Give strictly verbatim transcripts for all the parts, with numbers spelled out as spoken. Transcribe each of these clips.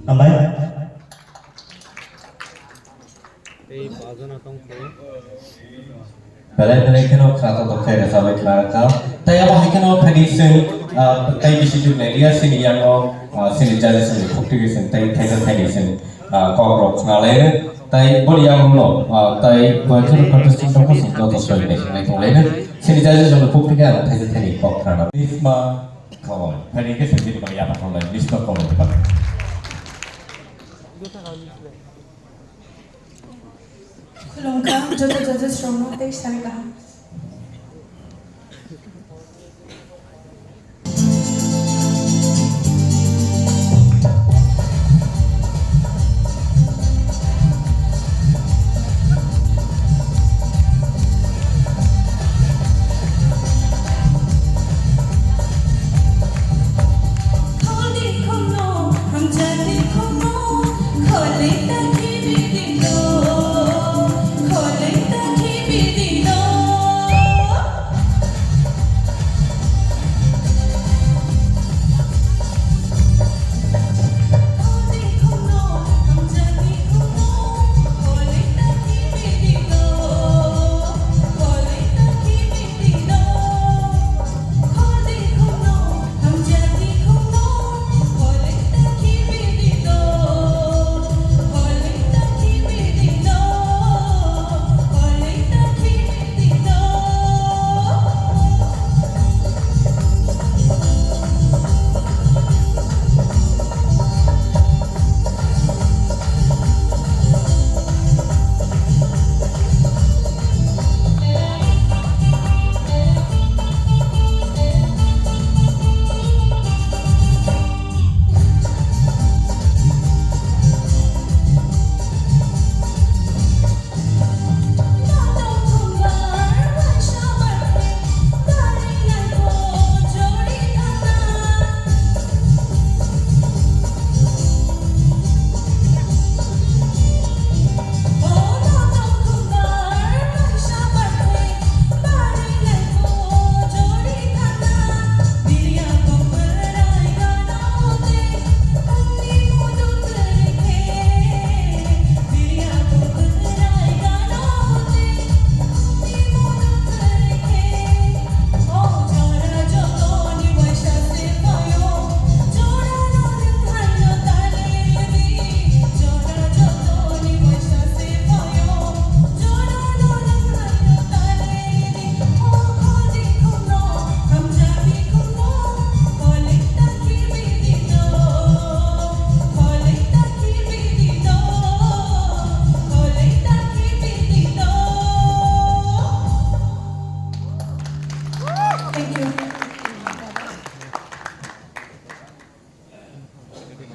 Hambai. Tei bajana tongkho. Belai belai kheno khna tongthok khe rwchabwi khna rwkha. Tei abo hai kheno phaidi chwng, ah, tei bisi juknai liya chini yango, ah, chini judges ni khukti khe chwng tei thaisa thaini chwng, ah, kok rok khna laino. Tei boni yango no, ah, tei bo kheno contestant rok chwng joto soi nai tong laino. Chini judges rok ni khukti khe ang thaisa thaini kok khna rw. Nisma khawai. Phaidi khe chwng bini bagwi yapha khaulai. Nisma khawai. Khulumkha joto judges rokno tei sari kaham. Thank you.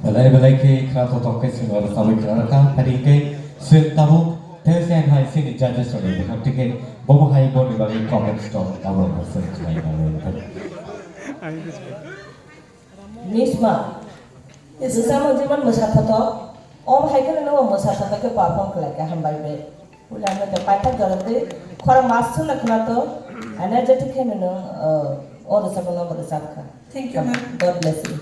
Belai belai khe khna tongthok khe chwng oro tabuk khna rwkha, phaidi khe chwng tabuk tei cheng hai chini judges rokni bwkhak twi khe bomo hai boni bagwi comments tong abo rokno chwng khlai ma rwkha. Nisma, Nisma. Jesa mo jeman mwsa thothok, om hai kheno nwng mwsa thothok khe perform khlai kha, hambai bai. Pula no to paithak jora twi khorang mas sung na khna to, energetic khe nwng, uh, o rwchapmung no bo rwchap kha. Thank you, ma'am. God bless you.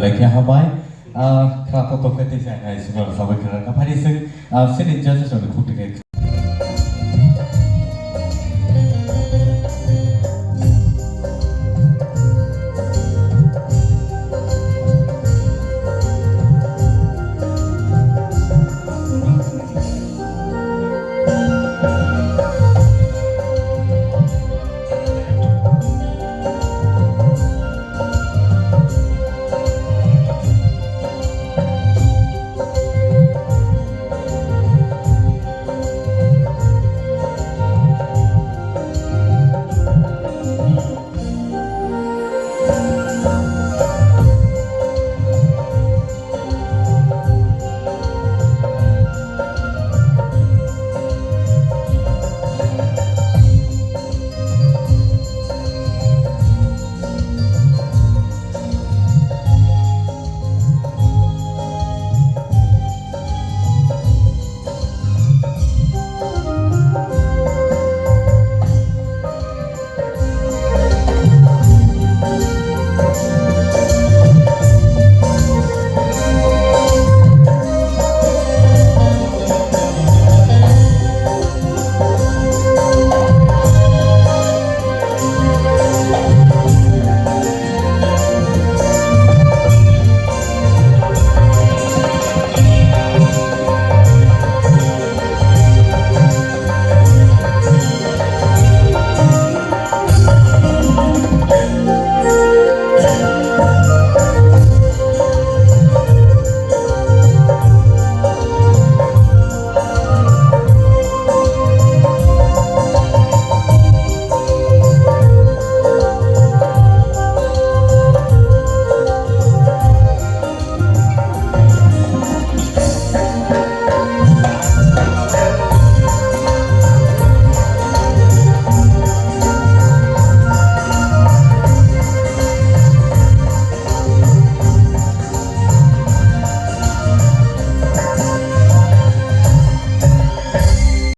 Bai khe hambai, ah, khra kotor khe tei se ang hai sima rwchapwi khna kha. Phai sing, ah, sini judges rokni khuk twi khe.